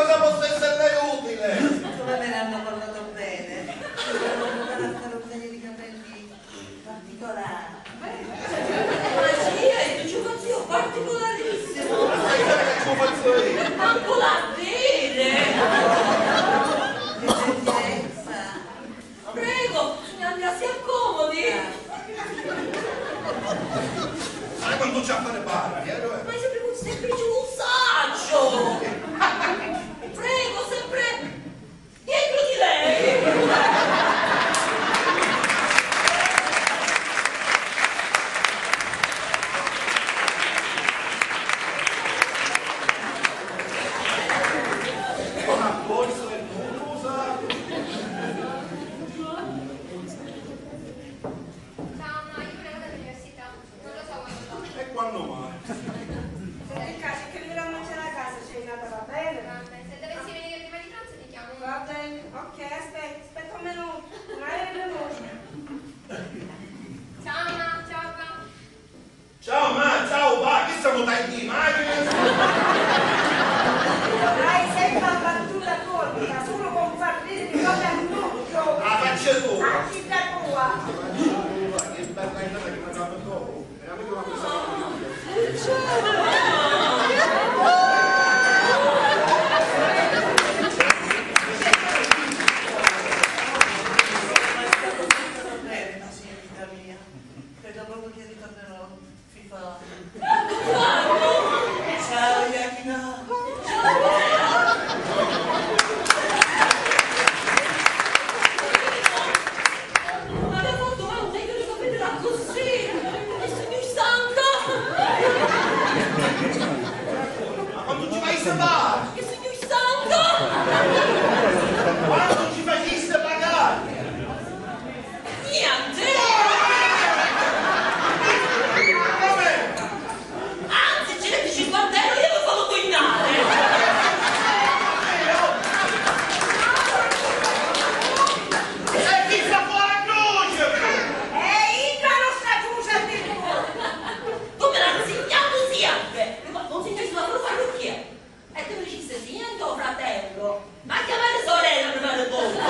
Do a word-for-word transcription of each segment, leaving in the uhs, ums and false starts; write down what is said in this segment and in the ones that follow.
Cosa posso esserle utile? Siccome me ne hanno parlato bene, devo andare a fare un taglio di capelli particolare. Beh, magia, e tu ci fai un particolarissimo. Ma sai che ci faccio io? Manco la vede. Che gentilezza. Prego, signora, si accomodi. Ma quando c'è a fare parli, eh, dov'è? Ma sempre con semplice un saggio. Prego, sempre dietro di lei. Una borsa e tutto, sa? Ciao, ma io me ne vado all'università. Non lo so quando torno. E quando mai? Senti, Ca, cerca di venire a mangiare a casa, sei nata, va bene? Va bene, se dovessi venire prima di pranzo ti chiamo. Va bene, ok, aspetta, aspetta un minuto, non hai il minuto. Ciao, ma, ciao, papà. Ciao ma, ciao va, chi siamo dai di immagini? Hai sempre la battuta corta, solo con far ridere ti copre a tutto. La faccia tua. A città tua. Che bella idea che mi ha dato dopo. Veramente una cosa. Credo proprio che ritornerò. Fifa. Ciao, Iachina. Ma che ha fatto male un taglio di capelli da così? Che sugnu stanca! Ma quantu ci fai salvare? Che sugnu stanca! Quantu ci faciste pagare? Niente! Anzi, ci detti cinquanta euro, io vi fallu tuinare! E chi sta fora a croce? E idda nostra croce a te! Tu me l'hai insegnato sempre! Ma non si fa solo parrucchiere! E tu mi diciste, signente o fratello, ma chiamare sorella prima di tutto.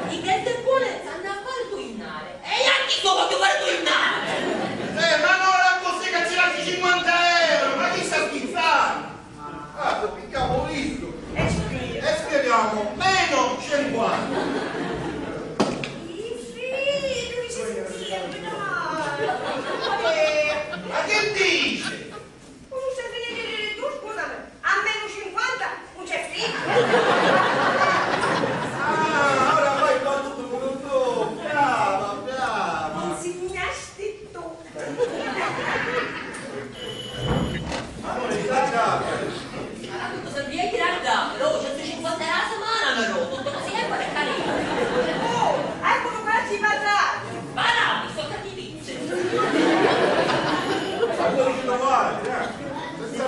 I genti buoni sanno a fare tuinare. E io a chi so voglio fare tuinare? Eh, ma non è così che ci lasci cinquanta euro, ma chi sta schizzando? Ah, ti picchiamo visto. E speriamo. E speriamo, meno cinquanta. Sì, sì, lui ci sente, no. Eh. Ma che dici? Scusami, a meno cinquanta non c'è fritto. Ah, ora fai battuto pure tu. Brava, brava. Insegnasti tu. Amore, sta già. Ma tutto se via tirare da, però centocinquanta euro a settimana, però, tutto così è pure carino. Oh, eccolo qua, ci parla. Parla, mi sto cattivi. Ma dove ci trovate, eh? Senza